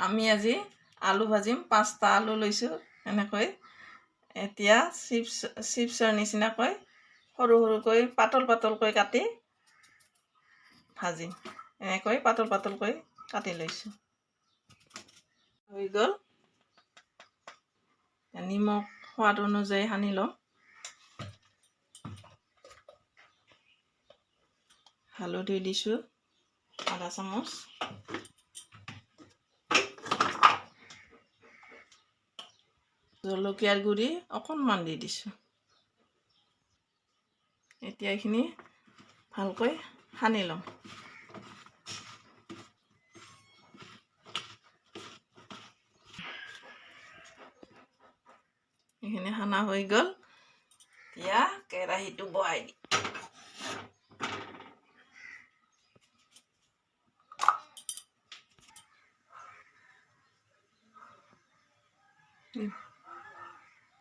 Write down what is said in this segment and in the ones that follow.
আমি আজি আলু ভাজিম। পাঁচটা আলু লৈছোঁ এনেকৈ। এতিয়া চিপছৰ নিচিনাকৈ সৰু সৰুকৈ, পাতল পাতলকৈ কাটি ভাজিম। এনেকৈ পাতল পাতলকৈ কাটি লৈছোঁ, হৈ গ'ল। নিমখ সোৱাদ অনুযায়ী সানি ল'ম। হালধি দিছোঁ আধা চামুচ। জলকীয়াৰ গুড়ি অকণমান দি দিছোঁ। এতিয়া এইখিনি ভালকৈ সানি ল'ম। এইখিনি সানা হৈ গ'ল। এতিয়া কেৰাহীটো বহাই দিম।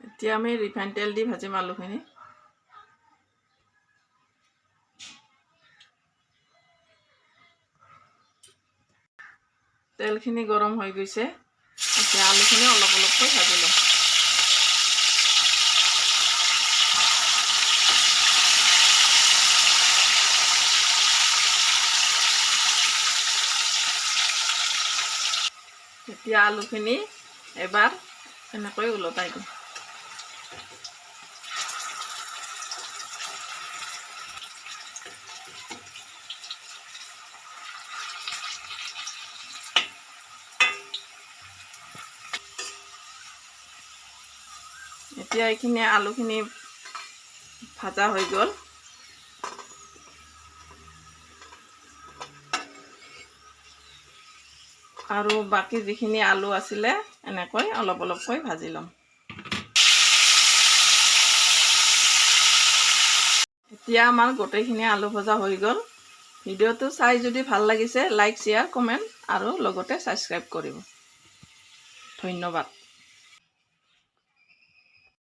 এতিয়া আমি ৰিফাইন তেল দি ভাজিম আলুখিনি। তেলখিনি গৰম হৈ গৈছে। এতিয়া আলুখিনি অলপ অলপকৈ ভাজি ল'ম। এতিয়া আলুখিনি এবাৰ এনেকৈ ওলটাই দিম। এতিয়া এইখিনি আলুখিনি ভাজা হৈ গ'ল। আৰু বাকী যিখিনি আলু আছিলে, এনেকৈ অলপ অলপকৈ ভাজি ল'ম। এতিয়া আমাৰ গোটেইখিনি আলু ভজা হৈ গ'ল। ভিডিঅ'টো চাই যদি ভাল লাগিছে, লাইক, শ্বেয়াৰ, কমেণ্ট আৰু লগতে ছাবস্ক্ৰাইব কৰিব। ধন্যবাদ।